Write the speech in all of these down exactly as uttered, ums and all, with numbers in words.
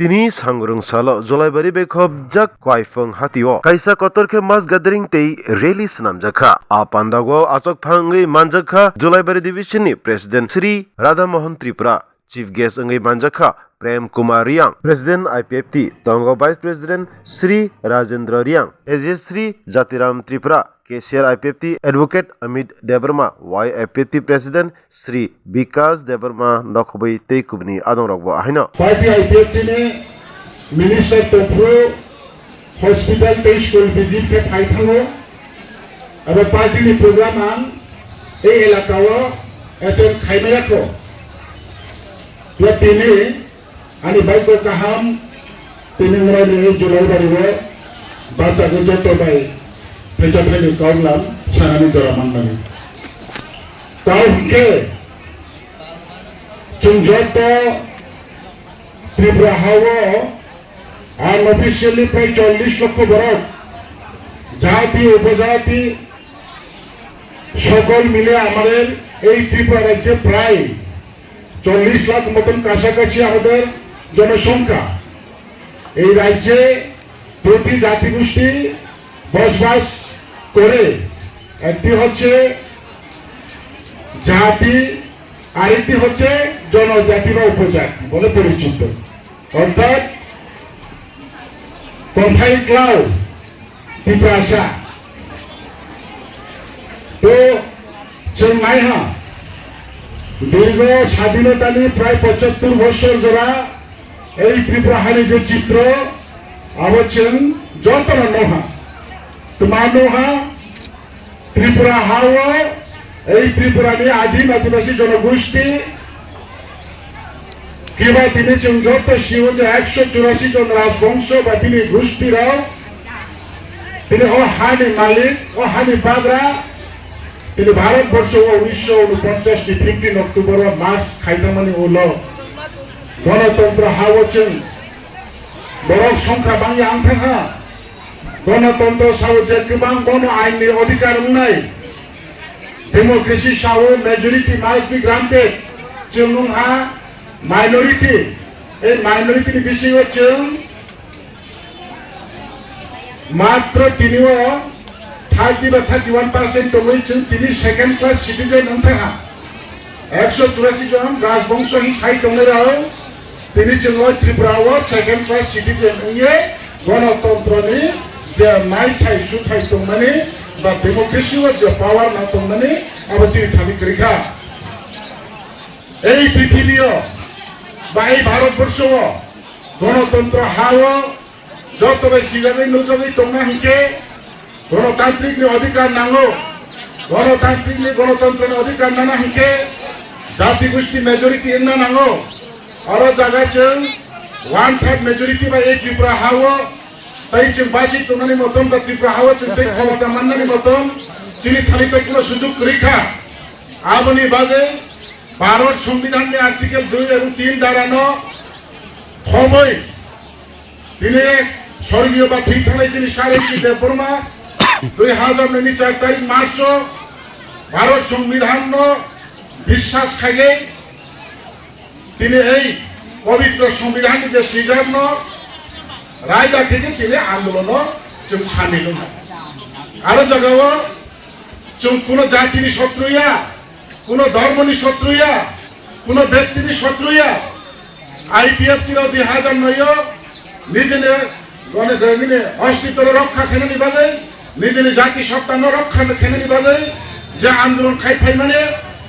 Tini sangrwng salo Jolaibari bai khobjak Kwaiphwng hatio kaisa kotor khe mass gathering tei rally swnamjak kha. A pandao achok phangwi manjak kha Jolaibari division ni president Shri Radha Mohan Tripura, chief guest wngwi manjak kha Prem Kumar Riang, president I P F T, tongo vice president Shri Rajendra Riang, A J Shri Jatiram Tripura, cashier I P F T, advocate Amit Debbarma, Y I P F T president Shri Bikash Debbarma, nokhobwi tei kubuni adongrokbo ahaino. Party I P F T ni minister tongphuru hospital tei school visit khe phai thango. Abo party ni program ang ei elaka o attend khaimaya kho. Ya tini ani baigo kaham tini wngmani ei Jolaibari o bachagwi joto bai pecha phaini kok lam sanani jora manmani. Tao hwnkhe chwng joto Tripura ha o unofficially prai chollish lokho borok jati upojati সকল মিলে আমাদের এই ত্রিপুরা রাজ্যে প্রায় চল্লিশ লাখ মতন কাছাকাছি আমাদের জনসংখ্যা। এই রাজ্যে দুটি জাতিগোষ্ঠী বসবাস করে, একটি হচ্ছে জাতি, আরেকটি হচ্ছে জনজাতি বা উপজাতি বলে পরিচিত। অর্থাৎ Konthai Klau Tiprasa. To chwng naiha, dirgo sadinotani prai pochattor bosor jora ei Tripura hani je chitro, abo chwng jotono noha. Tma noha? Tripura ha o, ei Tripura ni adim adibasi jonogosti, kiba tini chwng joto sio je ekso churasi jon rajbongso ba bini gosti rok, tini o ha ni malik, o ha ni bagra, tini Bharat borsho o unisho unoponchas ni fifteen October o march khaitangmani ulo Ganatantro ha o chwng borok songkha bangya wngthang ha. Ganatantro sao je kwbang bono ain ni adhikar wngnai. Democracy sao majority must be granted. Chwng wng ha minority. Ei minority ni bisingo chwng matro tini o thirty ba thirty one percent tongwi chwng tini second class citizen wngthang ha. Ekso churasi jon rajbongso hi sai tongnai rao, tini chwng o Tripura o second class citizen wngye Ganatantro ni je maithai suthai tongmani ba democracy o je power nang tongmani abo tini thani kwrwi kha. Ei prithibi o ba ei Bharat borsho o Ganatantro ha o joto bai sijagwi nukjagwi tongna hinkhe Ganatantrik ni adhikar nango. Ganatantrik ni, Ganatantro ni adhikar nana hinkhe jati gosti majority wngna nango. Oro jaga chwng one third majority bai ei Tripura ha o tei chwng baji tongnani motom ba Tripura ha o chwng tei khomota mannani motom chini thani tei kuno sujug kwrwi kha. Aboni bagwi Bharat Songbidan ni Article dui ebong tin dara no khoboi tini sorgiyo ba thwi thangnai chini Sir H G Debbarma dui hazar noi ni char tarik March o Bharat Songbidan no biswas khaigwi tini ei pobitro Songbidan ni je swijak no raida khaigwi tini andolon o chwng samil wngkha. Aro jaga o chwng kuno jati ni sotru ya, kuno dhormo ni sotru ya, kuno byakti ni sotru ya. I P F T rok dui hazar noi o nijini gone gone nini ostitw rokha khainani bagwi, nijini jati sotta no rokha khainani bagwi je andolon khai phaimani,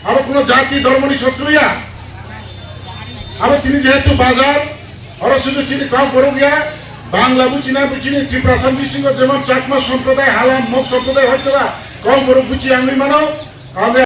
abo kuno jati dhormo ni sotru ya. Abo tini jehetu bazar, oro sudu chini kok borok ya, Bangla buchina buchini Tiprasa bisingo jemon Chakma somproday, Halam, Mog somproday hoitoba kok borok buchi yangwi mano, abo